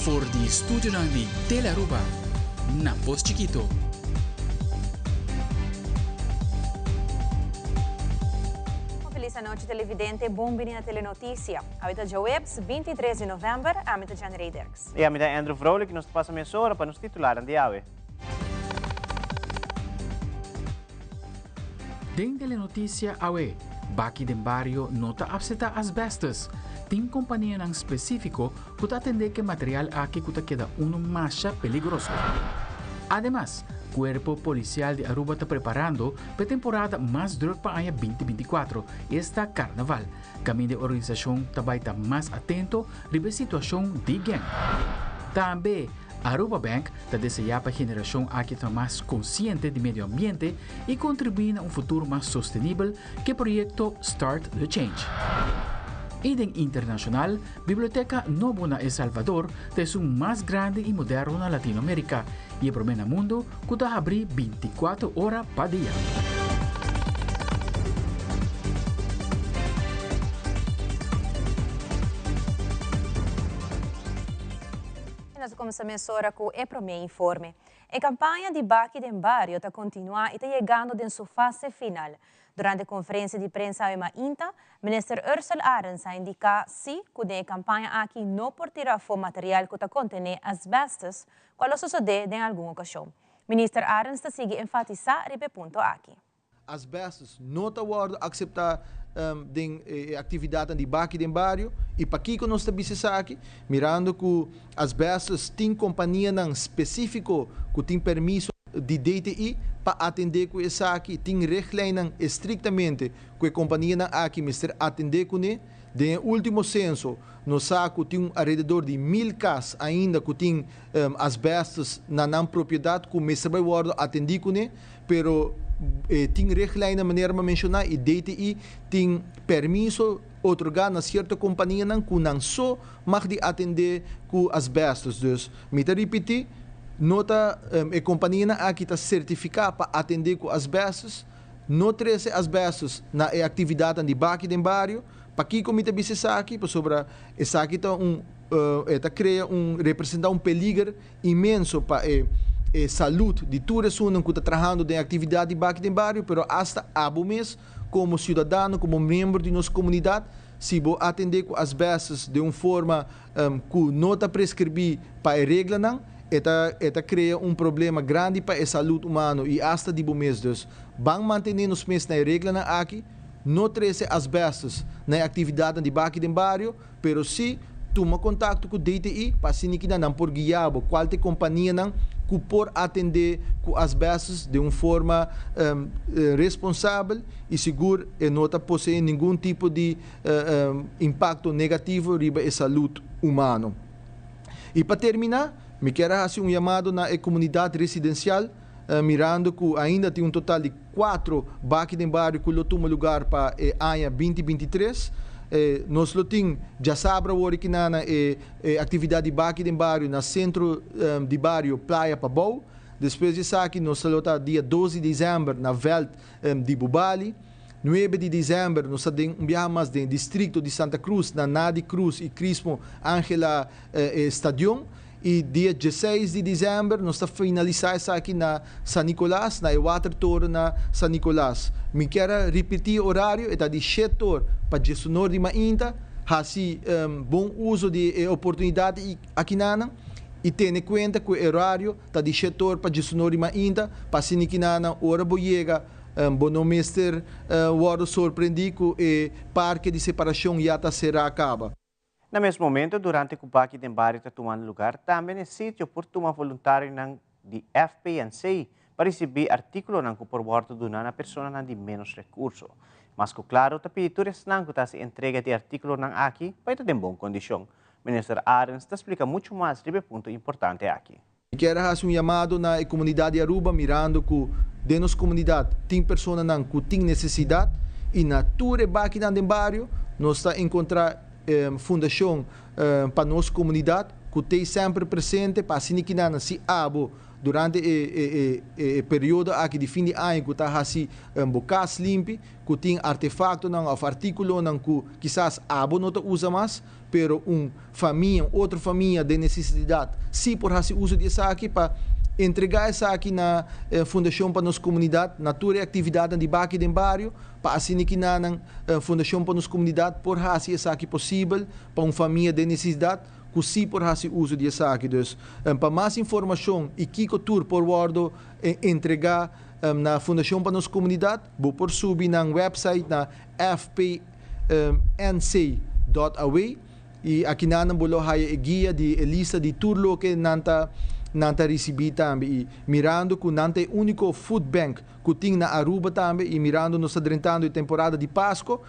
For di studionan di Telearuba na Pos Chikito. Un feliz anochi televidente, bon bini na Telenoticia. Awe ta djaweps, 23 di november, ami ta Janrey Dirks. Y ami ta Andrew Vrolijk y nos ta pasa mesora pa nos titularnan di awe. Den Telenoticia awe, Baki den bario no ta apseta asbestos. Tin kompanianan spesífiko ku ta atendé ku e material aki ku ta keda unu masha peligroso. Ademas, Kuerpo Polisial di Aruba ta preparando pa e temporada mas drùk pa aña 2024, esta Karnaval. Kaminda e organisashon ta bai ta mas atento riba e situashon di gèng. Tambe, Aruba Bank ta deseá pa e generashon aki ta mas konsiente di medio ambiente i kontribuí na un futuro mas sostenibel ku e proyekto Start the Change. I den internashonal, Biblioteka Nobo na El Salvador ta esun mas grandi i moderno na Latinoamérika i e promé na mundu ku ta habrí 24 ora pa dia. I nos a kuminsá mesora ku e promé informe. E kampaña di Baki den Bario ta kontinuá i ta yegando den su fase final. Durante konferensia di prensa awe mainta, Minister Ursell Arends a indiká sí ku den e kampaña aki no por tira afó material ku ta kontené asbestos, kual lo sosodé den algun okashon. Minister Arends ta sigui enfatisá riba e punto aki. Asbestos no ta wòrdu akseptá den e aktividatnan di baki den bario. I pakiko nos ta bisa esaki? Mirando ku asbestos tin kompanianan spesífiko ku tin permiso di DTI pa atendé ku esaki, tin richtlijnnan estriktamente ku e kompanianan aki mester atendé kuné. Den e último senso nos sa ku tin un alrededor di 1000 kas ainda ku tin asbestos na nan propiedat ku mester bai wòrdu atendí kuné. Pero e tin richtlijnen manera mi a menciona y DTI tin permiso otorga na cierto companianan cu nan so mag di atende cu asbestos. Dus mi ta ripiti, no ta e companianan aki ta certifica pa atende cu asbestos, no trece asbestos na e actividadnan di baki den bario. Pakico mi ta bisa esaki? Pasobra esaki ta un e ta crea un representa un peliger inmenso pa e e salud di tur esunnan cu ta trahando den actividad di baki den bario, pero hasta abo mes como ciudadano, como miembro di nos comunidad, si bo atende cu asbestos den un forma cu no ta prescribi pa e reglanan, e ta e ta crea un problema grandi pa e salud humano y hasta di bo mes. Dus, ban mantene nos mes na e reglanan aki, no trece asbestos na e actividadnan di baki den bario, Pero si, tuma kontakto ku DTI pa asina ki nan por guia bo kual ta e kompanianan ku por atendé ku asbestos den un forma responsabel i sigur e no ta poseé ningun tipo di impakto negativo riba e salud humano. I pa terminá, mi kier a hasi un yamado na e komunidat residensial mirando ku ainda tin un total di 4 baki den bario ku lo tuma lugar pa e aña 2023. Nos lo tin djasabra awor aki na e aktividat di baki den bario na sentro di bario Playa Pabou. Despues di esaki nos lo ta dia 2 di desèmber na vèlt di Bubali. 9 di desèmber nos ta den un biaha mas den distrikto di Santa Cruz na Nadi Cruz i Crismo Angela Stadion. I dia 16 di desèmber nos ta finalisá esaki na San Nicolas, na e Watertoren na San Nicolas. Mi kier a ripití e orario, e ta di 7 or pa 11 or di mainta. Hasi bon uso di e oportunidat akinanan i tene kuenta ku e orario ta di 7 or pa 11 or di mainta pa asina kinanan ora bo yega bo no mester wòrdu sorprendí ku e parke di separashon ya ta será kaba. Na mes momento, durante cu Baki den Bario ta tumando lugar, tambe n'e sitio por tuma voluntarionan di FPNC pa ricibi articulonan cu por wordo duna na personanan di menos recurso. Mas cu claro, ta pidi tur esnan cu ta haci entrega di articulonan aki pa e ta den bon condicion. Minister Arends ta splica mucho mas riba e punto importante aki. Mi kier a hasi un yamado na e komunidat di Aruba mirando ku den nos komunidat tin personanan ku tin nesesidat i na tur e bakinan den bario nos ta enkontrá fundashon pa nos komunidat ku t'ei semper presente pa asina kinanan si abo. Durante e periodo aki di fin di aña ku ta hasi bo kas limpi, ku tin artefaktonan òf artíkulonan ku kisas abo no ta usa mas, pero un famia, un otro famia den nesesidat sí por hasi uso di esaki pa entregá esaki na Fundashon pa Nos Komunidat, na tur e aktividatnan di Baki den Bario, pa asina ki nan Fundashon pa Nos Komunidat por hasi esaki posibel pa un famia den nesesidat ku sí por hasi uso di esaki. Dus pa mas informashon i kiko tur por wòrdu entregá na Fundashon pa Nos Komunidat, bo por subi nan website na fpnc.aw i aki nan bo lo haya e guia di e lista di tur loke nan ta risibí tambe. I mirando ku nan ta e úniko food bank ku tin na Aruba tambe i mirando nos ta drentando e temporada di Pasku,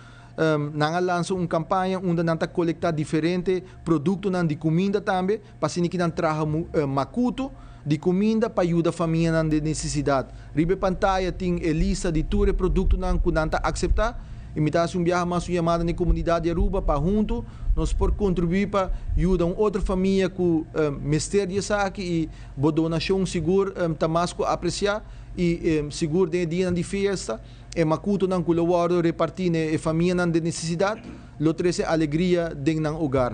nan a lansa un kampaña unda nan ta kolektá diferente produktonan di kuminda tambe, pa asina ku nan traha makutu di kuminda pa yuda famianan den nesesidat. Riba pantaya tin e lista di tur e produktonan ku nan ta aseptá i mi ta hasi un biaha mas un yamada na komunidat di Aruba pa huntu nos por kontribuí pa yuda un otro famia ku mester di esaki i bo donashon sigur ta mas ku apresiá i sigur den dia di fiesta e makutunan ku lo wòrdu repartí na e famianan den nesesidat lo trese alegria den nan hogar.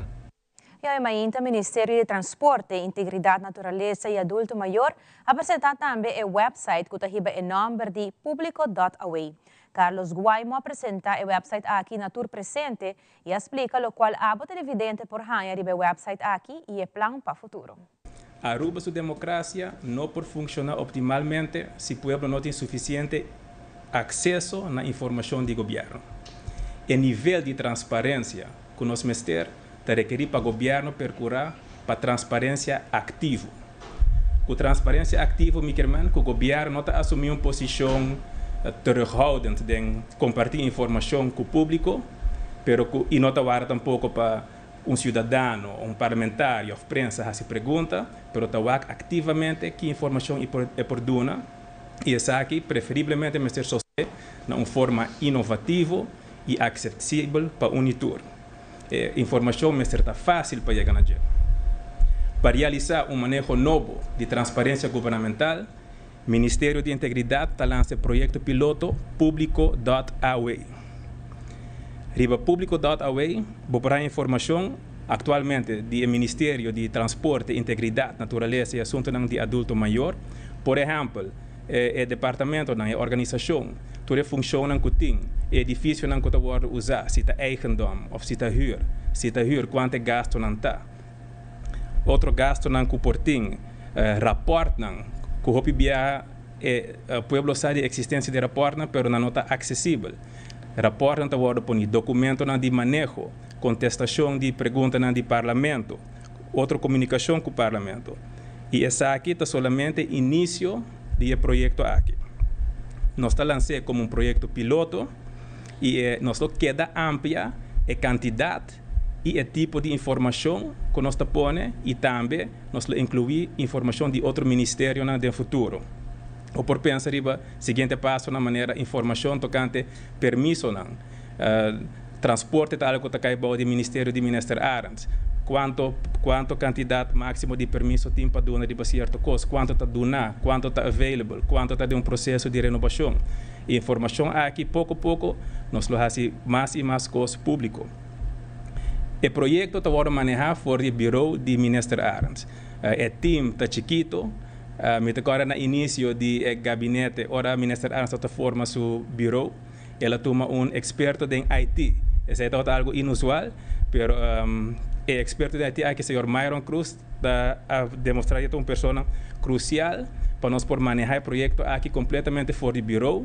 I ainda Ministerio di Transporte, Integridat, Naturalesa i Adulto Mayor a presentá tambe e website ku ta hiba e nòmber di publico.aw. Carlos Guaimo a presentá e website aki na tur presente i a splika loke abo televidente por haña riba e website aki i e plan pa futuro. Aruba su democracia no por funciona optimalmente si pueblo no tin suficiente acceso na informacion di gobierno. E nivel di transparencia cu nos mester ta rekeri pa gobierno percura pa transparencia activo. Cu transparencia activo, mi kiermen, cu gobierno no ta asumi un posicion terughoudend di comparti informacion cu publico, pero cu, y no ta warda tampoco pa un ciudadano, un parlamentario of prensa haci pregunta, pero ta wak activamente ki informacion e por duna y esaki preferiblemente mester sosode na un forma innovativo y accesibel pa un y tur. Informacion mester ta facil pa yega na dje. Pa realisa un maneho nobo di transparencia gubernamental, Ministerio di Integridad ta lansa e proyecto piloto Publico.aw. Riba Publico.aw, bo por informacion actualmente di Ministerio di Transporte, Integridad, Naturalesa y Asunto di Adulto Mayor. Por ehempel, e departamentonan, e organisacion, tur e funcionnan cu tin, edificionan cu ta wordo usa, si ta eigendom of si ta huur, si ta huur, cuanto gastonan ta. Otro gastonan cu por tin, rapportnan, cu hopi bia pueblo sa di existencia di rapportnan, pero no ta accesibel. Rapportnan ta wordo poni, documentonan di maneho, contestacion di preguntanan di parlamento, otro comunicacion cu parlamento. Y esaki ta solamente inicio di e proyecto aki. Nos ta lans'e como un proyecto piloto y nos ta keda amplia e cantidad y e tipo di informacion cu nos ta pone y tambe nos ta inclui informacion di otro ministerionan den futuro. Bo por pensa riba siguiente paso na manera informacion tocante permisonan, transporte ta algo cu ta cay di ministerio di Minister Arends. Cuanto cantidad maximo di permiso tin pa duna di cierto cos, cuanto ta duna, cuanto ta available, cuanto ta den un proceso di renovacion. Informacion aki, poco poco, nos lo haci mas y mas cos publico. E proyecto ta wordo maneha for di bureau di Minister Arends. E team ta chikito, mi ta na inicio di gabinete, ora Minister Arends ta forma su bureau, el a tuma un experto den IT. Esey ta algo inusual, pero e experto den IT aki, señor Myron Cruz, ta a demostra cu ta un persona crucial pa nos por maneha e proyecto aki completamente for di bureau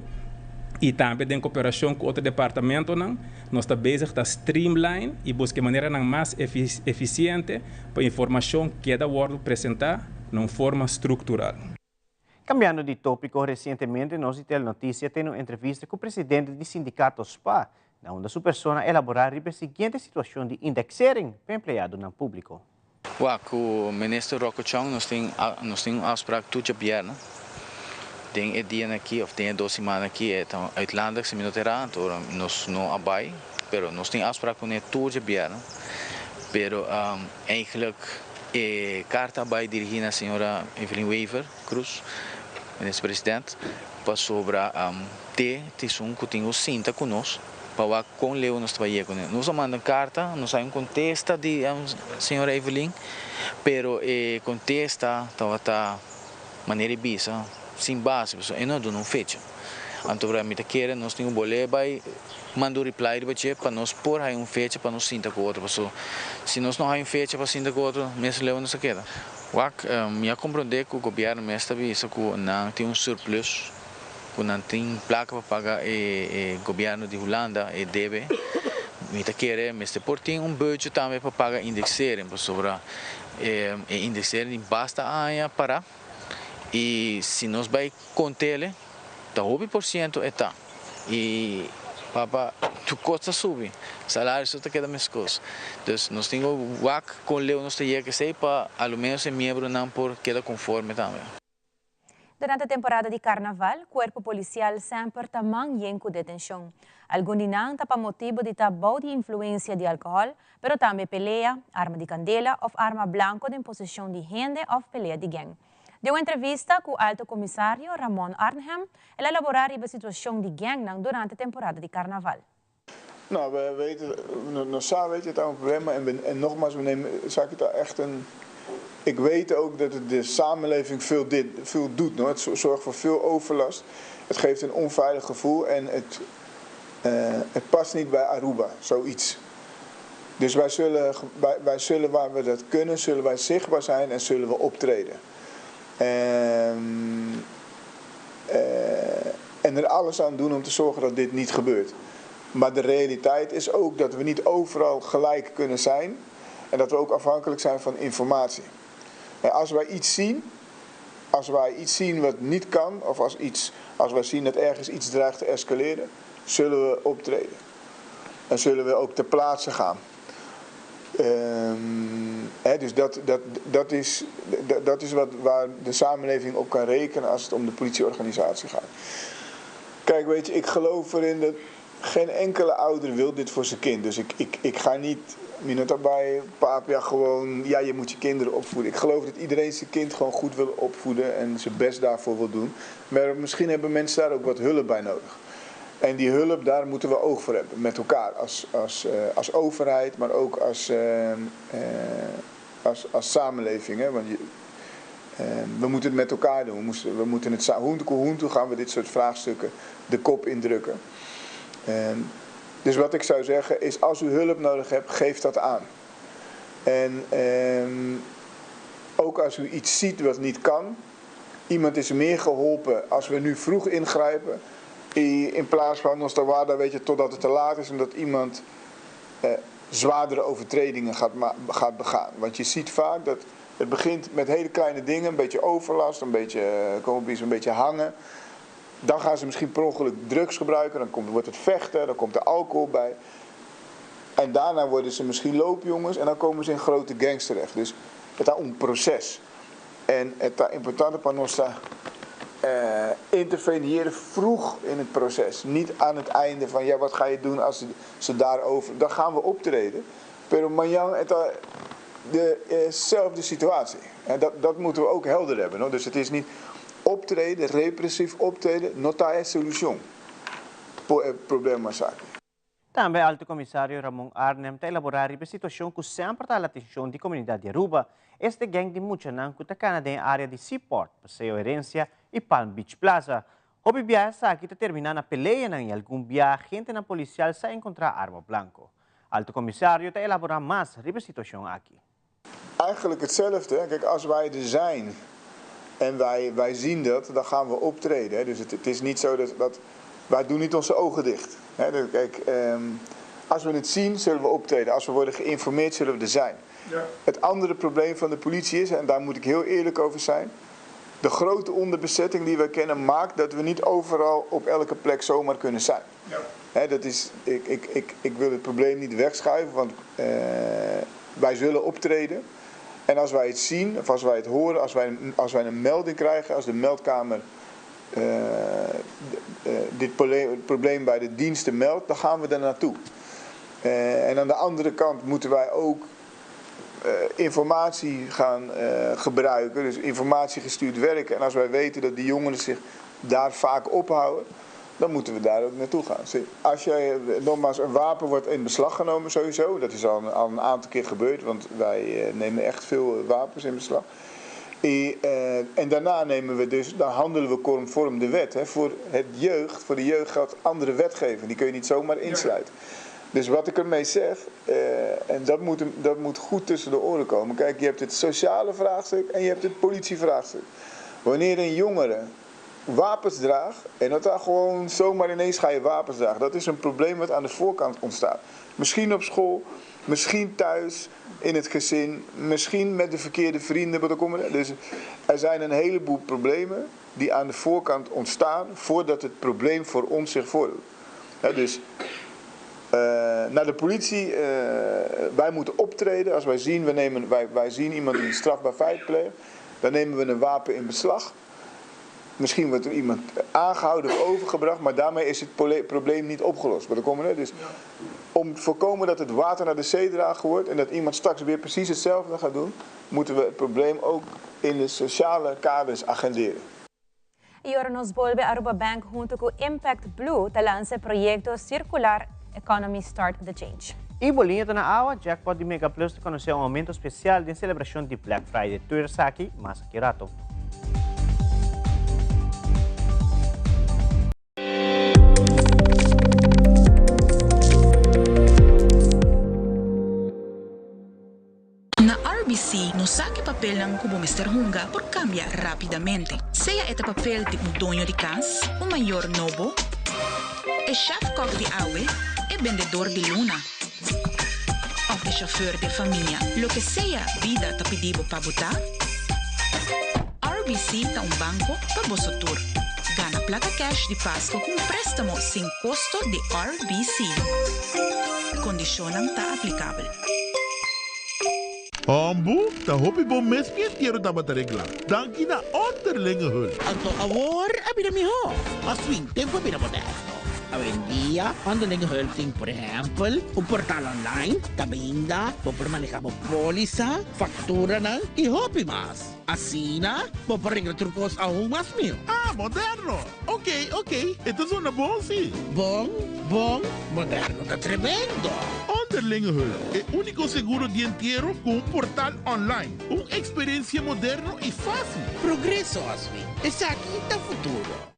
y tambe den cooperacion cu otro departamentonan. Nos ta bezig ta streamline y busca manera mas eficiente pa informacion keda wordo presenta den un forma structural. Cambiando di topico, recientemente nos Telenoticia a tene un entrevista cu e presidente di sindicato SPA, na unda su persona a elabora e siguiente situacion di indexering pa empleadonan publico. Well, cu minister Rocco Chong nos tin un afspraak tur diabierna. Den e dia aki, of den 2 siman aki, ta uitlandig, si mi no ta era, nos no a bay, pero nos tin afspraak cu ne tur diabierna. Pero eigenlijk E carta a bay dirigi na señora Evelyn Wever Croes, minister president, pasobra te t'esun cu tin cu sinta cu nos pa wak con leu nos ta bay yega cune. Nos a manda un carta, nos hay un contesta di señora Evelyn, pero e contesta tabata manera e bisa sin base, pasobra e no a duna un fecha. Anto bra mi ta kere nos tin un bolé bai manda un reply riba dje pa nos por haya un fecha pa nos sinta ku otro paso si nos no haya un fecha pa sinta ku otro mes leu nos ta keda. Wak mi a komprondé ku gobièrnu mes ta bisa ku nan tin un surplus ku nan tin plaka pa paga e e gobièrnu di Hulanda e debe. Mi ta kere mester por tin un budget tambe pa paga indexering pasobra e indexering tin basta aña para. Y si nos bay contele, ta hopi por ciento e ta. Y papa, tur cos ta subi, salario so ta keda mescos. Dus nos tin cu wak con leu nos ta yega esey pa a lo menos e miembronan por keda conforme tambe. Durante temporada di carnaval, cuerpo policial semper ta man yen cu detencion. Algun di nan ta pa motibo di ta bou di influencia di alcohol, pero tambe pelea, arma di candela of arma blanco den posicion di hende of pelea di gang. Den un entrevista cu Alto Comisario Ramon Arnhem, el a elabora riba situacion di gangnan durante temporada di carnaval. Nou, we weten, nos sa weet je, het een probleem, en, en nogmaals, we nemen, esaki ta echt een. Ik weet ook dat het de samenleving veel, dit, veel doet. No? Het zorgt voor veel overlast. Het geeft een onveilig gevoel en het past niet bij Aruba, zoiets. Dus wij zullen waar we dat kunnen, zullen wij zichtbaar zijn en zullen we optreden. En er alles aan doen om te zorgen dat dit niet gebeurt. Maar de realiteit is ook dat we niet overal gelijk kunnen zijn. En dat we ook afhankelijk zijn van informatie. En als wij iets zien, als wij iets zien wat niet kan, of als wij zien dat ergens iets dreigt te escaleren, zullen we optreden. En zullen we ook ter plaatse gaan. Hè, dus dat is waar de samenleving op kan rekenen als het om de politieorganisatie gaat. Kijk, weet je, ik geloof erin dat geen enkele ouder wil dit voor zijn kind. Dus ik ga niet, mi no ta bay papia gewoon, ja, je moet je kinderen opvoeden. Ik geloof dat iedereen zijn kind gewoon goed wil opvoeden en zijn best daarvoor wil doen. Maar misschien hebben mensen daar ook wat hulp bij nodig. En die hulp, daar moeten we oog voor hebben, met elkaar. Als overheid, maar ook als samenleving. Hè? Want we moeten het met elkaar doen. We moeten het hunto ku hunto gaan we dit soort vraagstukken de kop indrukken. Dus wat ik zou zeggen is, als u hulp nodig hebt, geef dat aan. En ook als u iets ziet wat niet kan, iemand is meer geholpen als we nu vroeg ingrijpen, in plaats van ons te wachten, weet je, totdat het te laat is en dat iemand zwaardere overtredingen gaat begaan. Want je ziet vaak dat het begint met hele kleine dingen, een beetje overlast, een beetje, kom op, een beetje hangen. Dan gaan ze misschien per ongeluk drugs gebruiken, dan wordt het vechten, dan komt er alcohol bij. En daarna worden ze misschien loopjongens en dan komen ze in grote gangs terecht. Dus het is een proces. En het is importante pa nos ta interveneren vroeg in het proces. Niet aan het einde van, ja, wat ga je doen als ze daarover... Dan gaan we optreden. Pero mañana het dezelfde situatie. En dat moeten we ook helder hebben. No? Dus het is niet optreden, repressief optreden, no ta e solucion. Pa e problema esaki. Tambe Alto Comisario Ramon Arnhem ta elabora e situacion cu semper ta atencion di comunidad di Aruba, este gang di muchanan cu ta cana den area di Seaport, Paseo Herencia y Palm Beach Plaza. Hopi biaha aki ta termina na pelea y algun biaha agentenan policial sa encontra arma blanco. Alto Comisario ta elabora mas riba e situacion aki. Eigenlijk hetzelfde. Hè. Kijk, als wij er zijn en wij zien dat, dan gaan we optreden. Hè. Dus het is niet zo dat wij doen niet onze ogen dicht. Hè. Dus als we het zien, zullen we optreden. Als we worden geïnformeerd, zullen we er zijn. Het andere probleem van de politie is, en daar moet ik heel eerlijk over zijn, de grote onderbezetting die wij kennen maakt dat we niet overal op elke plek zomaar kunnen zijn. Hè, dat is, ik, ik, ik, ik wil het probleem niet wegschuiven, want wij zullen optreden. En als wij het zien, of als wij het horen, als wij een melding krijgen, als de meldkamer dit probleem bij de diensten meldt, dan gaan we daar naartoe. En aan de andere kant moeten wij ook informatie gaan gebruiken, dus informatiegestuurd werken. En als wij weten dat die jongeren zich daar vaak ophouden, dan moeten we daar ook naartoe gaan. Als jij, nogmaals, een wapen wordt in beslag genomen sowieso. Dat is al een aantal keer gebeurd, want wij nemen echt veel wapens in beslag. En daarna nemen we dus, dan handelen we conform de wet. Hè. Voor het jeugd, voor de jeugd geldt andere wetgeving, die kun je niet zomaar insluiten. Dus wat ik ermee zeg, en dat moet goed tussen de oren komen. Kijk, je hebt het sociale vraagstuk en je hebt het politievraagstuk. Wanneer een jongere wapens draagt, en dat daar gewoon zomaar ineens ga je wapens dragen. Dat is een probleem wat aan de voorkant ontstaat. Misschien op school, misschien thuis, in het gezin, misschien met de verkeerde vrienden. Dus er zijn een heleboel problemen die aan de voorkant ontstaan voordat het probleem voor ons zich voordoet. Dus naar de politie, wij moeten optreden als wij zien, wij zien iemand die een strafbaar feit pleegt, dan nemen we een wapen in beslag. Misschien wordt er iemand aangehouden of overgebracht, maar daarmee is het probleem niet opgelost. Maar dan komen we, dus om te voorkomen dat het water naar de zee dragen wordt en dat iemand straks weer precies hetzelfde gaat doen, moeten we het probleem ook in de sociale kaders agenderen. Y ora nos bolbe Aruba Bank hunto cu Impact Blue ta lansa proyecto Circular Economy Start the Change. Y bolinha ta na awa, jackpot di Mega Plus ta conoce un aumento special den celebracion di Black Friday. Tur esaki mas aki rato. Na RBC nos sa ku e papelnan ku bo mester hunga por kambia rápidamente. Sea e ta papel di un doño di kas, un mayor nobo, e shèfkòk di awe, e bendedor di luna òf e shofùr di e famia, loke sea bida ta pidi bo pa bo ta, RBC ta un banko pa boso tur. Gana plaka kèsh di Pasko ku un préstamo sin kosto di RBC. Kondishonnan ta aplikabel. Hombu, ta hopi bon mes mi entiero tabata regla. Danki na Onderlinge Hulp. Anto awor a bira mihó. Mas fin, tempu a bira moderno. Awendia, Onderlinge Hulp tin por ehèmpel un portal online kaminda bo por maneha bo pólisa, fakturanan i hopi mas. Asina, bo por regla tur kos aun mas mihó. Ah, moderno! Ok, ok, e ta zona bon si. Bon, bon, moderno ta tremendo! Onderlinge Hulp, e úniko seguro di entiero ku un portal online. Un eksperensia moderno i fásil. Progreso, Oswin. Esaki ta futuro.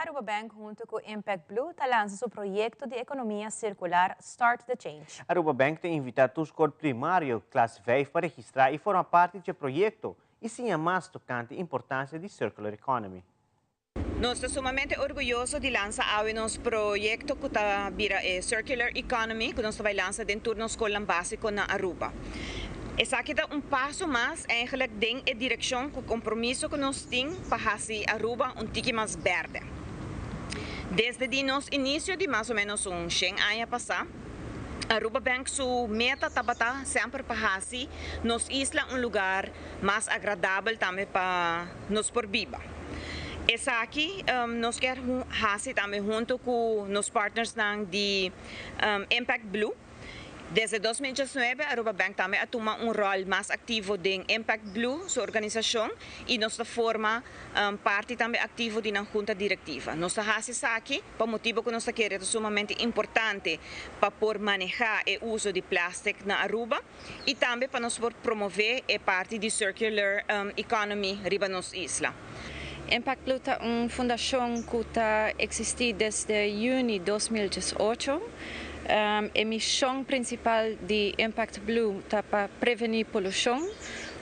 Aruba Bank hunto cu Impact Blue ta lansa su proyecto di economia circular Start the Change. Aruba Bank ta invita tur scol primario klas vijf pa registra y forma parti dje proyecto y siña mas tocante importancia di Circular Economy. Nos ta sumamente orguyoso di lansa awe nos proyecto cu ta bira e Circular Economy cu nos ta bay lansa den tur nos scolnan basico na Aruba. Esaki ta un paso mas eigenlijk den e direccion cu compromiso cu nos tin pa haci Aruba un tiki mas berde. Desde di nos inicio di mas o menos un shen aña pasa, Aruba Bank su meta tabata semper pa haci nos isla un lugar mas agradabel tambe pa nos por biba. Esaki nos kier haci tambe hunto cu nos partnersnan di Impact Blue. Desde 2019 Aruba Bank tambe a tuma un rol mas activo den Impact Blue, su organisacion, y nos ta forma parti tambe activo di nan junta directiva. Nos ta haci esaki pa motibo cu nos ta kere ta sumamente importante pa por maneha e uso di plastic na Aruba y tambe pa nos por promove e parti di circular economy riba nos isla. Impact Blue ta un fundacion cu ta existi desde juni 2018. E mishon prinsipal di Impact Blue ta pa prevení polushon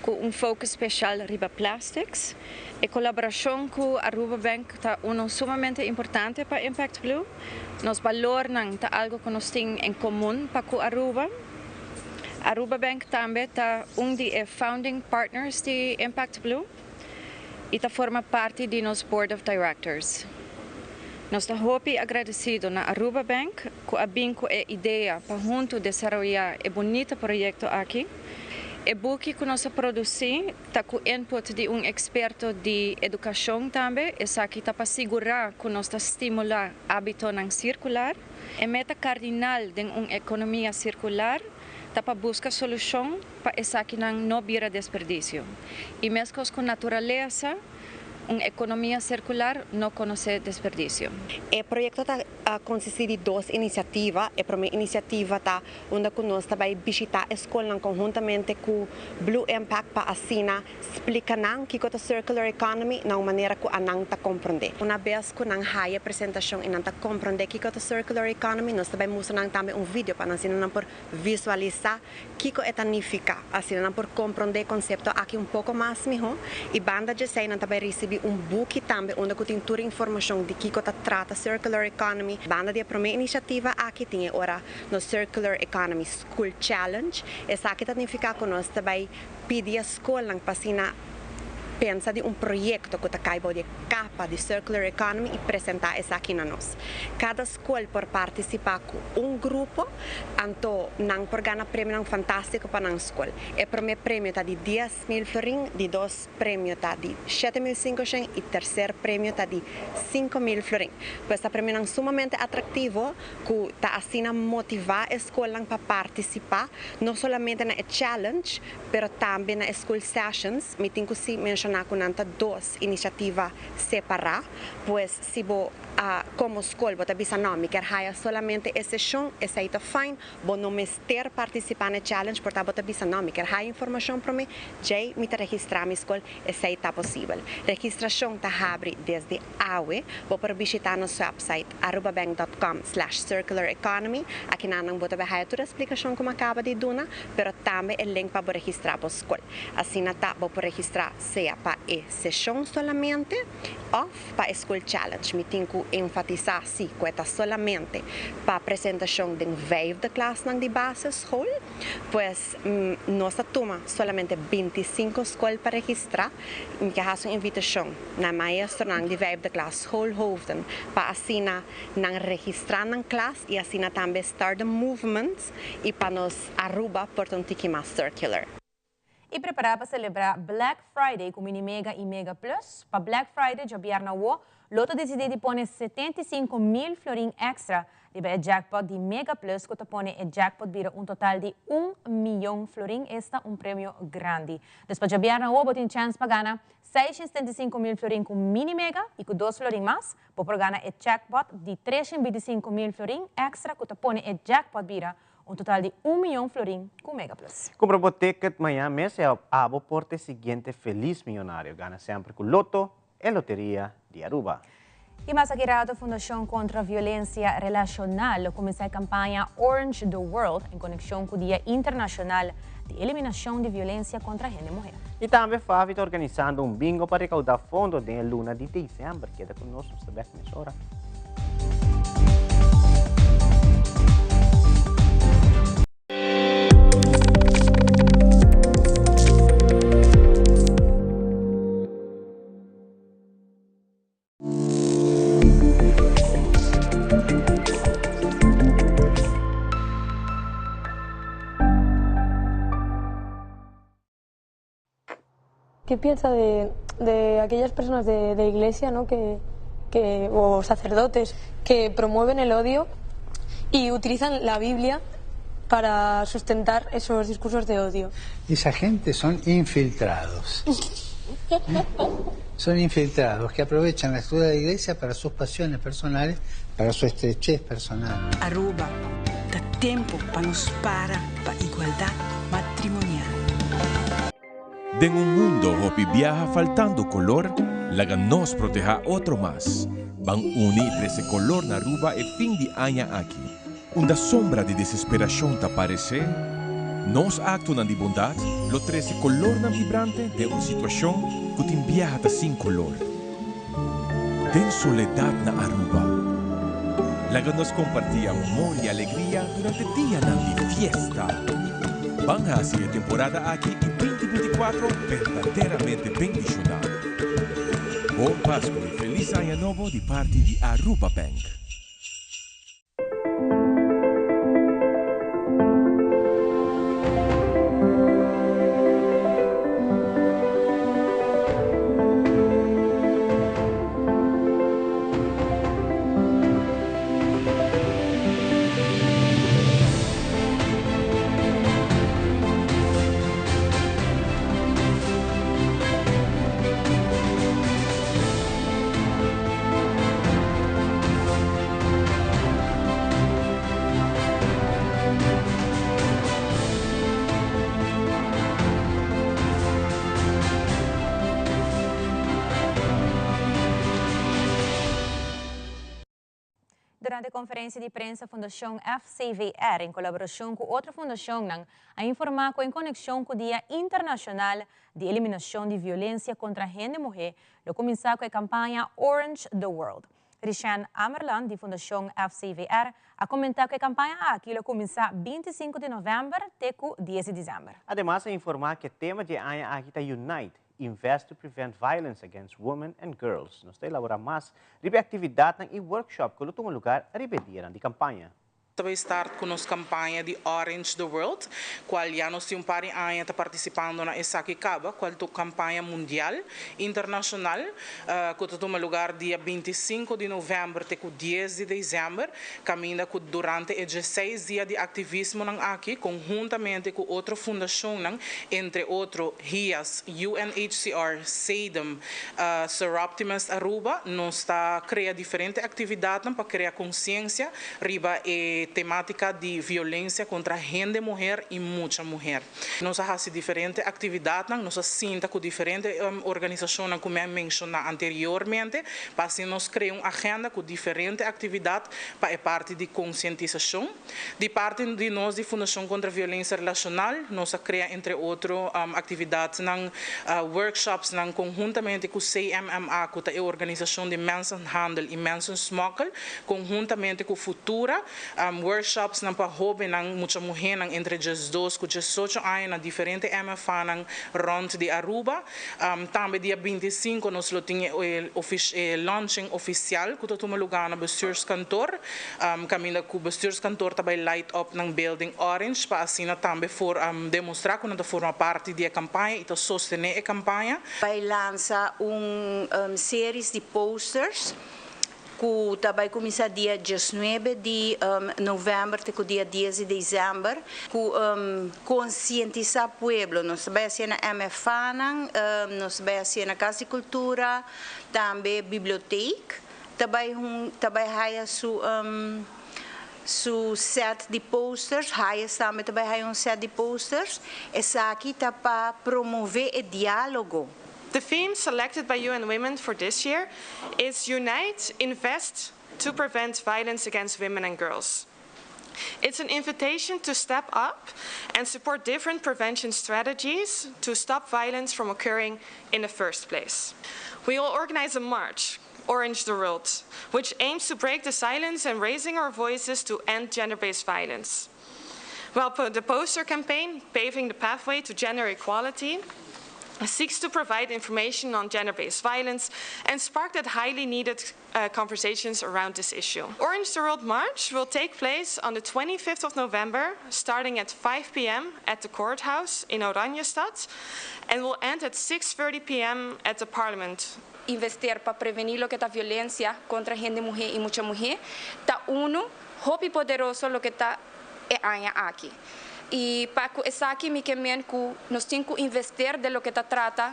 ku un focus speshal riba plastics. E kolaborashon ku Aruba Bank ta unu sumamente importante pa Impact Blue. Nos balornan ta algu ku nos tin en komun pa ku Aruba. Aruba Bank tambe ta un di e founding partners di Impact Blue y ta forma parti di nos Board of Directors. Nos ta hopi agradecido na Aruba Bank cu a bin cu e idea pa hunto desaroya e bunita proyecto aki. E buki cu nos a produci ta cu input di un experto di educacion tambe, esaki ta pa sigura cu nos ta stimula habitonan circular. E meta kardinal den un ekonomia sirkular ta pa buska solushon pa esakinan no bira desperdisio. I meskos ku naturalesa, un ekonomia sirkular no konosé desperdisio. E proyekto ta konsistí di dos inisiativa. E promé inisiativa ta unda ku nos ta bai bishitá e skolnan konhuntamente ku Blue Impact pa asina Splica nan kico ta circular economy na un manera cu anan ta comprende. Una bes cu nan haya e presentacion y nan ta comprende kico ta circular economy, nos ta bay mustra nan tambe un video pa nan asina nan por visualisa kico e ta nifica. Asina nan por comprende e concepto aki un poco mas miho. Y banda djesey nan ta bay ricibi un buki tambe unda cu tin tur informacion di kico ta trata circular economy. Banda di e prome iniciativa aki tin e ora nos Circular Economy School Challenge. Esaki ta nifica cu nos ta bay Pidi e skolnan pa asina pensa di un proyekto ku ta kai bou di e kapa di Circular Economy i presentá esaki na nos. Kada skol por partisipá ku un grupo, anto nan por gana premionan fantástiko pa nan skol. E promé premio ta di 10,000 florin, di dos premio ta di 7500 i terser premio ta di 5000 florin. Pues ta premionan sumamente atraktivo ku ta asina motivá e skolnan pa partisipá no solamente na e challenge, pero tambe na e school sessions. Mi tin cu si menciona cu nan ta dos iniciativa separa, pues si bo a como school bo ta bisa no, mi kier haya solamente e sesion, esey ta fine, bo no mester participa na e challenge, por ta bo ta bisa no, mi kier haya informacion prome, djey mi ta registra mi school, esey ta posibel. Registracion ta habri desde awe, bo por bishita nos website arubabank dot com slash circular economy, akinanan bo ta bay haya tur e splikashon ku mi a kaba di duna, pero tambe e link pa bo registrá bo skol. Asina ta bo por registrá sea pa e seshon solamente òf pa e school challenge. Mi tin ku enfatisá si ku e ta solamente pa presentashon den vijfde klasnan di basisschool, pues nos ta tuma solamente 25 skol pa registrá. Mi ke hasi un invitashon na maestronan di vijfde klas, schoolhoofden, pa asina nan registrá nan klas i asina tambe start the movement i pa nos Aruba por ta un tiki mas circular. I prepará pa selebrá Black Friday ku Mini Mega i Mega Plus. Pa Black Friday djabièrnè awo, Lotto disidí di pone 75,000 florin èkstra riba e jackpot di Mega Plus ku ta pone e jackpot bira un total di un miyon florin, esta un premio grandi. Dus pa djabièrnè awo bo tin chèns pa gana 675,000 florin ku Mini Mega i ku dos florin mas bo por gana e jackpot di 325,000 florin èkstra ku ta pone e jackpot bira un total di un miyon florin ku Mega Plus. Kumpra bo ticket mañan mes i abo por ta e siguiente felis miyonario. Gana semper ku Lotto, e loteria di Aruba. I mas aki rato Fundashon Kontra Violensia Relashonal lo kuminsá e kampaña Orange the World en konekshon ku Dia Internashonal di Eliminashon di Violensia kontra Hende Muhé. I tambe Favi ta organisando un bingo pa rekaudá fondo den e luna di desèmber. Keda ku nos, nos ta bèk mesora. ¿Qué piensa de, de aquellas personas de, de iglesia ¿no? que, que, o sacerdotes que promueven el odio y utilizan la Biblia para sustentar esos discursos de odio? Esa gente son infiltrados. ¿Eh? Son infiltrados que aprovechan la estructura de la iglesia para sus pasiones personales, para su estrechez personal. Aruba, ta tempo pa nos para pa igualdad matrimonial. Den un mundo hopi biaha faltando color, laga nos proteha otro mas. Ban uni y trece color na Aruba e fin di aña aki. Unda sombra di desesperacion ta parece, nos actonan di bondad lo trece colornan vibrante den un situacion cu tin biaha ta sin color. Den soledad na Aruba, laga nos comparti amor y alegria durante dianan di fiesta. Ban haci e temporada aki di 2024 berdaderamente bendiciona. Bon Pascu y Feliz Aña Nobo di parti di Aruba Bank. Durante konferensia di prensa Fundashon FCVR en kolaborashon ku otro fundashonnan a informá ku en konekshon ku Dia Internashonal di Eliminashon di Violensia kontra Hende Muhé lo kuminsá ku e kampaña Orange the World. Rishan Amerland di Fundashon FCVR a komentá ku e kampaña aki lo kuminsá 25 di novèmber te ku 10 di desèmber. Ademas a informá ku e tema di e aña aki ta Unite, Invest to Prevent Violence Against Women and Girls. Nos ta elaborá mas riba e aktividatnan i workshop ku lo tuma lugar riba e dianan di kampaña. Ta bay start cu nos campaña di Orange the World, cual ya nos tin un par di aña ta participando na esaki caba, cual ta un campaña mundial, internacional, cu ta tuma lugar dia 25 di november te cu 10 di december, caminda cu durante e dieseis dia di activismonan aki, conhuntamente cu otro fundacionnan, entre otro HIAS, UNHCR, SEDEM, Soroptimist Aruba, nos ta crea diferente actividadnan pa crea conciencia riba e tematica di violencia contra hende muher y mucha muher. Nos a haci diferente actividadnan, nos a sinta cu diferente organisacionnan cu mi a menciona anteriormente pa asina nos crea un agenda cu diferente actividad pa e parti di concientisacion. Di parti di nos di Fundacion Contra Violencia Relacional nos a crea entre otro actividadnan, workshopsnan conhuntamente cu CMMA cu ta e organisacion di mensenhandel y mensensmokkel, Konhuntamente ku Futura, workshopsnan pa hóbennan, mucha muhénan entre 12 ku 18 aña na diferente MFAnan rònt di Aruba. Tambe dia 25 nos lo tin e launching ofisial ku ta tuma lugá na Bestuurskantoor, kaminda ku Bestuurskantoor ta bai light up nan building orange pa asina tambe for demostrá ku nan ta forma parti di e kampaña i ta sostené e kampaña. Bai lansa un series di posters ku ta bai kuminsá dia 19 di novèmber te ku dia 10 di desèmber, ku konsientisá pueblo. Nos ta bai hasié na MFAnan, nos ta bai hasié na Kas di Kultura, tambe bibliotek ta bai ta bai haya su su sèt di posters, Hayes tambe ta bai haya un sèt di posters. Esaki ta pa promové e diálogo. The theme selected by UN Women for this year is Unite, Invest to Prevent Violence Against Women and Girls. It's an invitation to step up and support different prevention strategies to stop violence from occurring in the first place. We will organize a march, Orange the World, which aims to break the silence and raising our voices to end gender-based violence. While the poster campaign, Paving the Pathway to Gender Equality, seeks to provide information on gender-based violence and spark that highly needed conversations around this issue. Orange the World March will take place on the 25th of November, starting at 5 p.m. at the courthouse in Oranjestad, and will end at 6:30 p.m. at the Parliament. Invertir pa preveni loke ta violencia contra hende muhe y mucha muhe ta uno hopi poderoso loke ta e aña aki. Y pa cu esaki mi ke men cu nos tin cu invertir den loke ta trata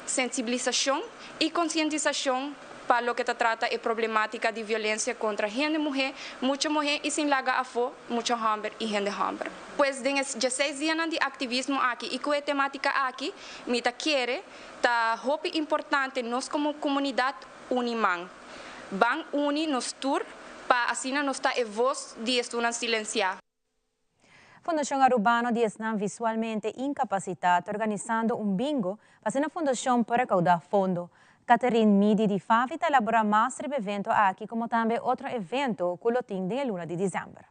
sensibilisacion y concientisacion pa loke ta trata e problematica di violencia contra hende muhe, mucha muhe y sin laga afo mucha homber y hende homber. Pues den e 16 dianan di activismo aki y cu e tematica aki mi ta kere ta hopi importante nos como comunidad uni man. Ban uni nos tur. pa asina nos ta e voz di esunnan silencia. Fundacion Arubano di esnan visualmente incapacita ta organisando un bingo pa asina fundacion por recauda fondo. Catherine Midi di Favi ta elabora mas riba evento aki como tambe otro evento cu lo tin den e luna di december.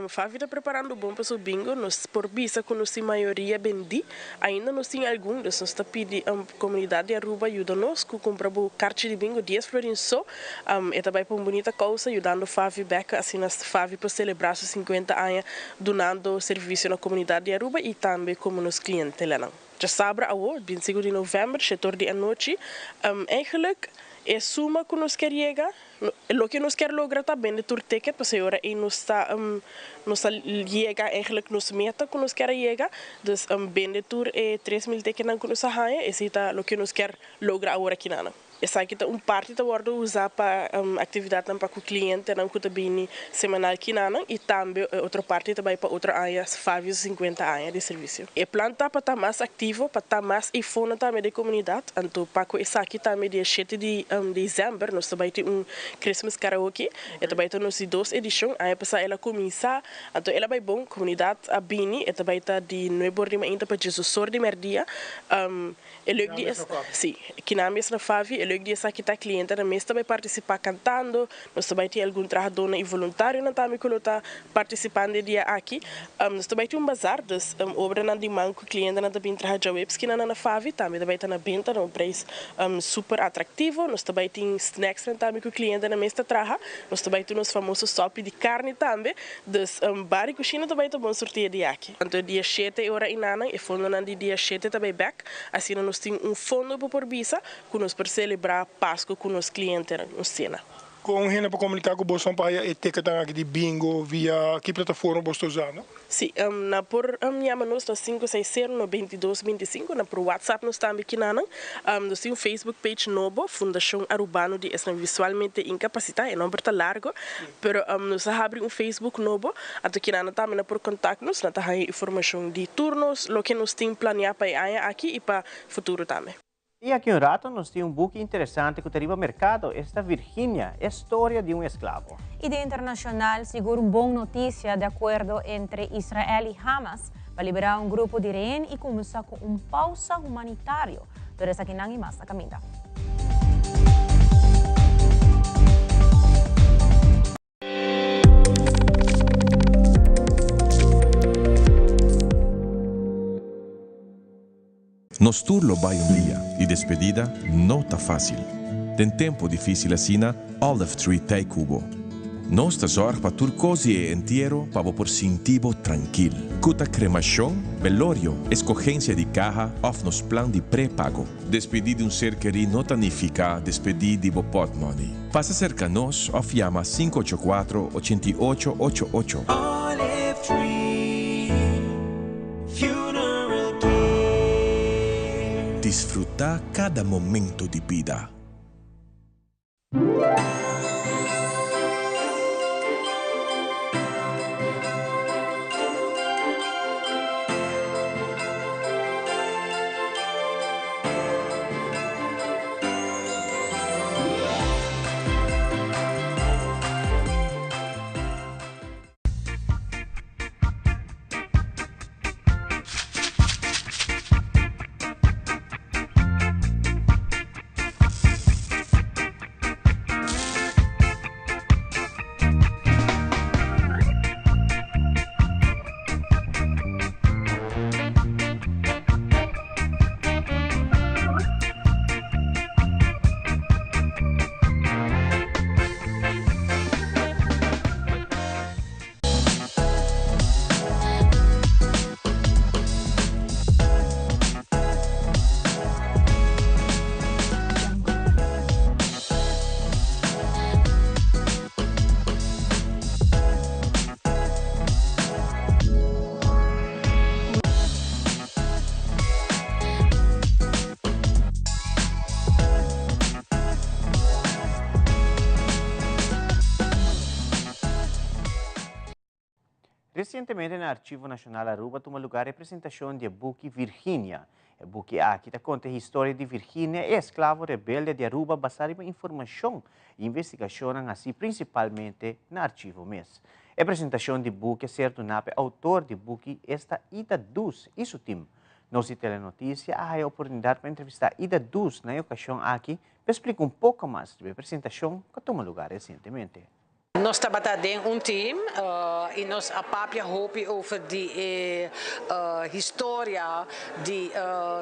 Favi ta preparando bon pa su bingo. Nos por bisa cu nos tin mayoria bendí. Ainda nos tin algun, dus nos ta pidi comunidad di Aruba yuda nos cu cumpra bo carchi di bingo dies florin so. E ta bay pa un bunita causa yudando Favi bek asina Favi por celebra su cincuenta aña dunando servicio na comunidad di Aruba y tambe como nos clientelanan. Djasabra awo, binticinco di november, shetor di anochi, eigenlijk e suma cu nos kier yega, loke nos kier logra ta bende tur ticket, pasobra e ora ey nos ta nos ta yega eigenlijk nos meta cu nos kier a yega, dus bende tur e 3000 ticketnan cu nos a haya, esey ta loke nos kier logra awor akinanan. Esaki ta un parti ta wordo usa pa actividadnan pa cu clientenan cu ta bini semanal kinanan y tambe e otro parti ta bay pa otro aña Fabio su 50 aña di servicio. E plan ta pa ta mas activo, pa ta mas eyfonan tambe den comunidad, anto pa cu esaki tambe dia shete di december nos ta bay tin un Christmas Karaoke, e ta bay ta nos di dos edicion, aña pasa el a cuminsa, anto el a bay bon, comunidad a bini, e ta bay ta di nuebe or di mainta pa diesosor di merdia. E leuk di es, sí, kinan mes na Favi, e leuk di esaki ta clientenan mes ta bai participa cantando, nos ta bai tin algun trahadornan y voluntarionan tambe cu lo ta participando e dia aki. Nos ta bai tin un bazar, dus obranan di man cu clientenan ta bin traha djaweps kinan na Favi tambe ta bai ta na benta na un prijs super atractivo. Nos ta bai tin snacksnan tambe cu clientenan mes ta traha. Nos ta bai tin nos famoso sopi di carni tambe. Dus bar y cushina ta bai ta bon surti e dia aki. Anto dia shete e ora inanan e fondonan di dia shete ta bai bek, asina nos tin un fondo pa por bisa ku nos por selebrá Pasku ku nos klientenan, un sena. Kon hende por komuniká ku boso pa haya e tiketnan aki di bingo via ki plataforma boso ta usando? Sí, nan por yama nos na 560 92 25, nan por WhatsApp nos tambe kinanan. Nos tin un Facebook page nobo, Fundashon Arubano di Esnan Visualmente Inkapasitá, e nomber ta largo, Pero nos a habri un Facebook nobo, anto kinan tambe nan por contact nos, nan ta haña informacion di tur nos loke nos tin planea pa e aña aki y pa futuro tambe. Y aki un rato nos tin un buki interesante cu ta riba mercado, esta Virginia, e storia di un esclavo. Y den internacional, sigur un bon noticia di acuerdo entre Israel y Hamas pa libera un grupo di rehen y cuminsa cu un pausa humanitario. Tur esakinan y mas na caminda. Nos tur lo bai un dia y despedida no ta facil. Den tempo dificil asina, Olive Tree t'ey cu bo. Nos ta zorg pa tur cos di e entiero pa bo por sinti bo trankil. Cu ta cremacion, belorio, escogencia di caha of nos plan di prepago. Despedi di un ser kerí no ta nifica despedi di bo portmoney. Pasa cerca nos of yama 584 88 88. Olive Tree Funeral Care. Disfruta cada momento di bida. Recientemente na Archivo Nacional Aruba tuma lugar e presentacion di e buki Virginia. E buki aki ta konta e historia di Virginia, e esklavo rebelde di Aruba basá riba informashon i investigashonnan hasí prinsipalmente na archivo mes. E presentashon di buki a ser duná pa e outor di buki, esta Ida Dus i su tim. Nos di Telenotisia a haya oportunidat pa entrevistá Ida Dus na e okashon aki pa e splika un poko mas riba e presentashon ku a tuma lugá resientemente. Nos tabata den un team y nos a papia hopi over di e historia di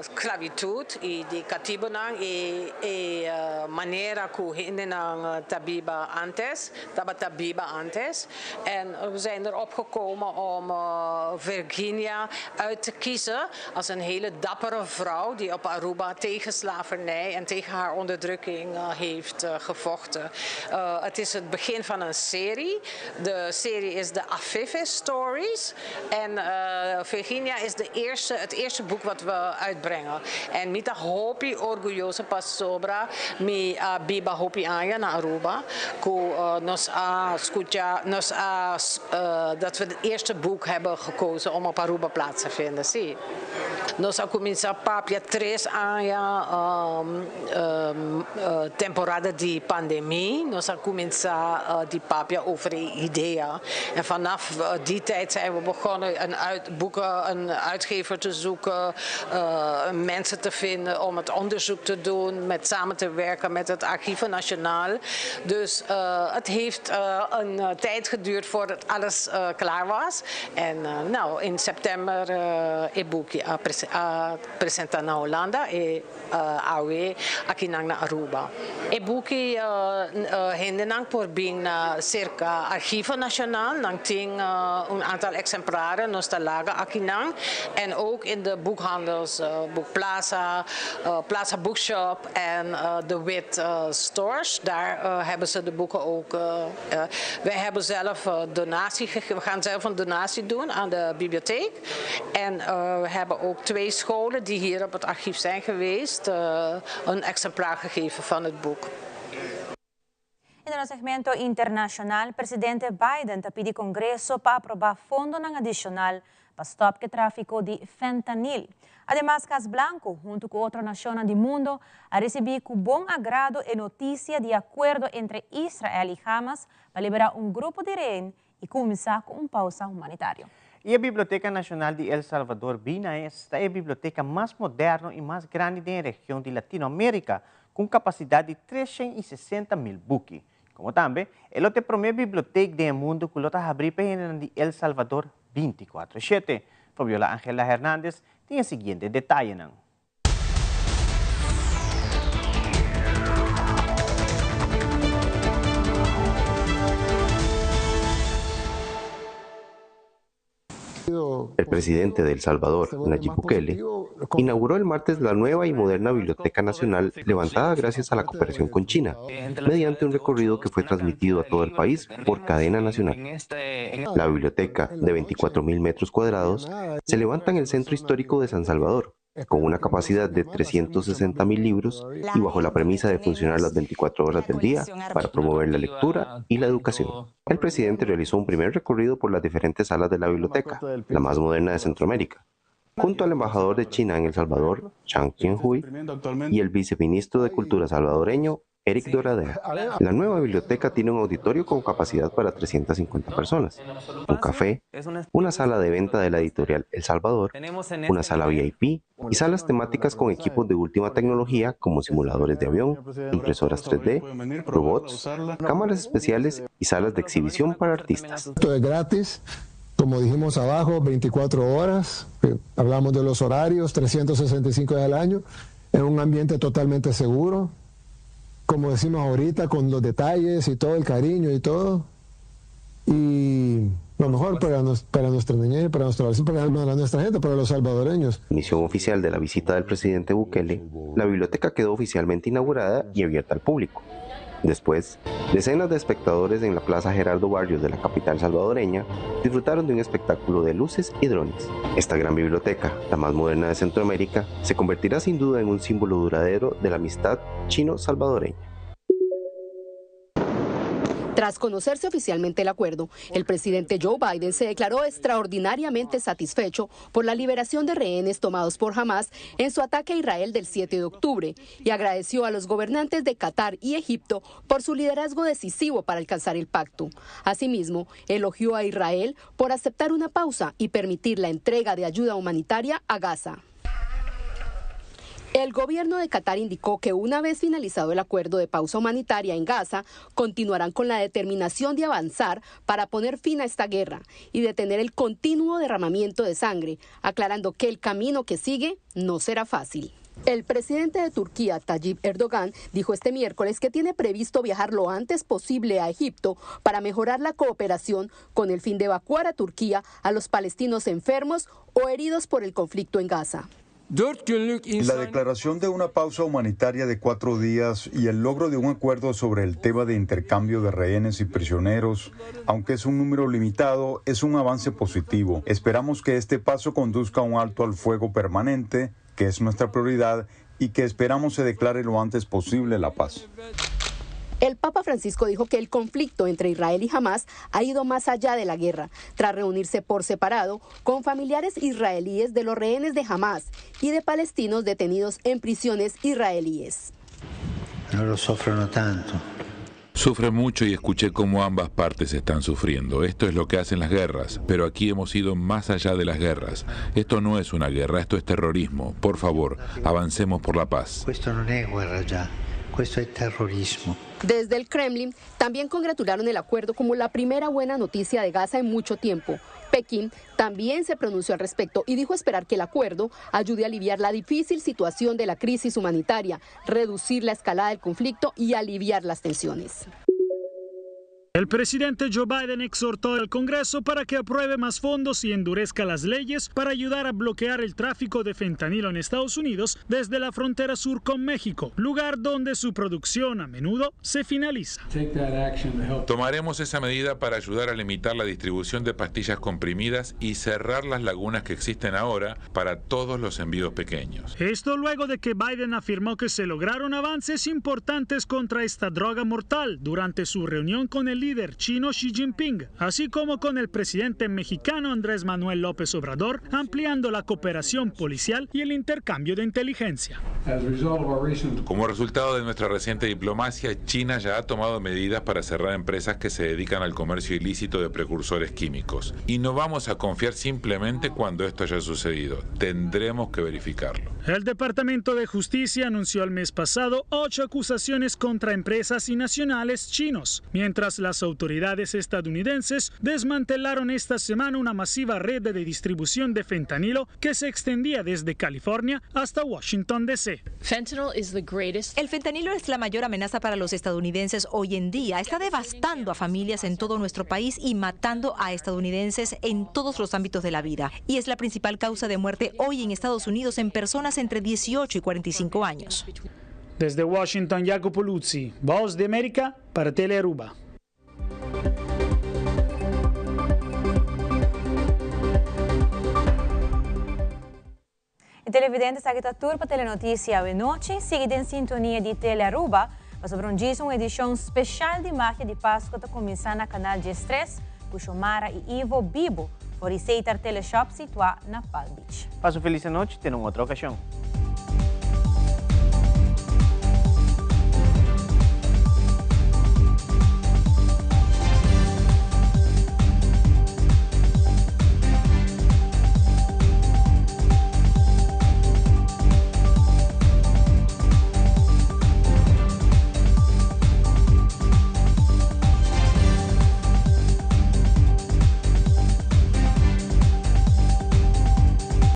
sclavitud y di catibonan y e manera cu hendenan ta biba antes, tabata biba antes. En we zijn erop gekomen om Virginia uit te kiezen als een hele dappere vrouw die op Aruba tegen slavernij en tegen haar onderdrukking heeft gevochten. Het is het begin van een serie. De serie is de Afife Stories. En Virginia is de eerste, het eerste boek wat we uitbrengen. En mi ta hopi orguyoso pasobra mi a biba hopi aña na Aruba ku nos a skucha nos a dat we het eerste boek hebben gekozen om op Aruba plaats te vinden. Sí. Nos a kuminsá papia tres aña temporada di pandemie. Nos a kuminsá di papia over e idea. En vanaf die tijd zijn we begonnen een uit, boeken, een uitgever te zoeken, mensen te vinden om het onderzoek te doen, met samen te werken met het Archieven Nationaal. Dus het heeft een tijd geduurd voordat alles klaar was. En nou, in september e buki a presenta na Hulanda e awe akinan na Aruba. E buki hendenan por bin na serka Archivo Nacional, nan tin un aantal exemplaren, nos ta laga akinan en ook in de boekhandels Boekplaza, Plaza Bookshop en de Wit Stores, daar hebben ze de boeken ook. Wij hebben zelf donatie we gaan zelf een donatie doen aan de bibliotheek. En we hebben ook twee scholen die hier op het archief zijn geweest, een exemplaar gegeven van het boek. I den segmento internashonal, presidente Biden ta pidi Kongreso pa aprobá fondonan adishonal pa stòp ku e tráfiko di fentanil. Ademas Kas Blanku, huntu ku otro nashonnan di mundu, a risibí ku bon agrado e notisia di akuerdo entre Israel i Hamas pa liberá un grupo di rehen i kuminsá ku un pausa humanitario. I e Biblioteka Nashonal di El Salvador, BINAES, ta e biblioteka mas moderno i mas grandi den e region di Latinoamérika, ku un kapasidat di 360.000 buki. Komo tambe, e lo ta e promé bibliotek den e mundu ku lo ta habrí pa e hendenan di El Salvador 24 shete. Fabiola Angela Hernandez tin e siguiente detayenan. El presidente de El Salvador, Nayib Bukele, inauguró el martes la nueva y moderna Biblioteca Nacional levantada gracias a la cooperación con China, mediante un recorrido que fue transmitido a todo el país por cadena nacional. La biblioteca, de 24.000 metros cuadrados, se levanta en el centro histórico de San Salvador, con una capacidad de 360.000 libros y bajo la premisa de funcionar las 24 horas del día para promover la lectura y la educación. El presidente realizó un primer recorrido por las diferentes salas de la biblioteca, la más moderna de Centroamérica, junto al embajador de China en El Salvador, Chang Qianhui, y el viceministro de Cultura salvadoreño, Eric Doradea. La nueva biblioteca tiene un auditorio con capacidad para 350 personas, un café, una sala de venta de la editorial El Salvador, una sala VIP y salas temáticas con equipos de última tecnología como simuladores de avión, impresoras 3D, robots, cámaras especiales y salas de exhibición para artistas. Esto es gratis, como dijimos abajo, 24 horas, hablamos de los horarios, 365 días al año, en un ambiente totalmente seguro, como decimos ahorita, con los detalles y todo el cariño y todo. Y lo mejor para, nos, para nuestra niñez, para, nuestra, para nuestra gente, para los salvadoreños. Misión oficial de la visita del presidente Bukele, la biblioteca quedó oficialmente inaugurada y abierta al público. Después, decenas de espectadores en la Plaza Gerardo Barrios de la capital salvadoreña disfrutaron de un espectáculo de luces y drones. Esta gran biblioteca, la más moderna de Centroamérica, se convertirá sin duda en un símbolo duradero de la amistad chino-salvadoreña. Tras conocerse oficialmente el acuerdo, el presidente Joe Biden se declaró extraordinariamente satisfecho por la liberación de rehenes tomados por Hamas en su ataque a Israel del 7 de octubre y agradeció a los gobernantes de Qatar y Egipto por su liderazgo decisivo para alcanzar el pacto. Asimismo, elogió a Israel por aceptar una pausa y permitir la entrega de ayuda humanitaria a Gaza. El gobierno de Qatar indicó que una vez finalizado el acuerdo de pausa humanitaria en Gaza, continuarán con la determinación de avanzar para poner fin a esta guerra y detener el continuo derramamiento de sangre, aclarando que el camino que sigue no será fácil. El presidente de Turquía, Tayyip Erdogan, dijo este miércoles que tiene previsto viajar lo antes posible a Egipto para mejorar la cooperación con el fin de evacuar a Turquía a los palestinos enfermos o heridos por el conflicto en Gaza. La declaración de una pausa humanitaria de cuatro días y el logro de un acuerdo sobre el tema de intercambio de rehenes y prisioneros, aunque es un número limitado, es un avance positivo. Esperamos que este paso conduzca a un alto al fuego permanente, que es nuestra prioridad, y que esperamos se declare lo antes posible la paz. El Papa Francisco dijo que el conflicto entre Israel y Hamas ha ido más allá de la guerra, tras reunirse por separado con familiares israelíes de los rehenes de Hamas y de palestinos detenidos en prisiones israelíes. No lo sufro no tanto. Sufre mucho y escuché cómo ambas partes están sufriendo. Esto es lo que hacen las guerras, pero aquí hemos ido más allá de las guerras. Esto no es una guerra, esto es terrorismo. Por favor, avancemos por la paz. Esto no es guerra ya, esto es terrorismo. Desde el Kremlin también congratularon el acuerdo como la primera buena noticia de Gaza en mucho tiempo. Pekín también se pronunció al respecto y dijo esperar que el acuerdo ayude a aliviar la difícil situación de la crisis humanitaria, reducir la escalada del conflicto y aliviar las tensiones. El presidente Joe Biden exhortó al Congreso para que apruebe más fondos y endurezca las leyes para ayudar a bloquear el tráfico de fentanilo en Estados Unidos desde la frontera sur con México, lugar donde su producción a menudo se finaliza. Tomaremos esa medida para ayudar a limitar la distribución de pastillas comprimidas y cerrar las lagunas que existen ahora para todos los envíos pequeños. Esto luego de que Biden afirmó que se lograron avances importantes contra esta droga mortal durante su reunión con el líder chino Xi Jinping, así como con el presidente mexicano Andrés Manuel López Obrador, ampliando la cooperación policial y el intercambio de inteligencia. Como resultado de nuestra reciente diplomacia, China ya ha tomado medidas para cerrar empresas que se dedican al comercio ilícito de precursores químicos. Y no vamos a confiar simplemente cuando esto haya sucedido. Tendremos que verificarlo. El Departamento de Justicia anunció el mes pasado ocho acusaciones contra empresas y nacionales chinos, mientras las autoridades estadounidenses desmantelaron esta semana una masiva red de distribución de fentanilo que se extendía desde California hasta Washington, D.C. El fentanilo es la mayor amenaza para los estadounidenses hoy en día. Está devastando a familias en todo nuestro país y matando a estadounidenses en todos los ámbitos de la vida. Y es la principal causa de muerte hoy en Estados Unidos en personas entre 18 y 45 años. Desde Washington, Jacopo Luzzi, Voz de América para Telearuba. E televidente esaki ta tur pa Telenoticia awe nochi. Sigui den sintonia di Telearuba pasobra un djis un edicion special di Magia di Pasco ta cuminsa na Canal 13 cu Shomara y Ivo bibo for di Seitar Teleshop situa na Palm Beach. Pasa un feliz anochi, te na un otro ocasion.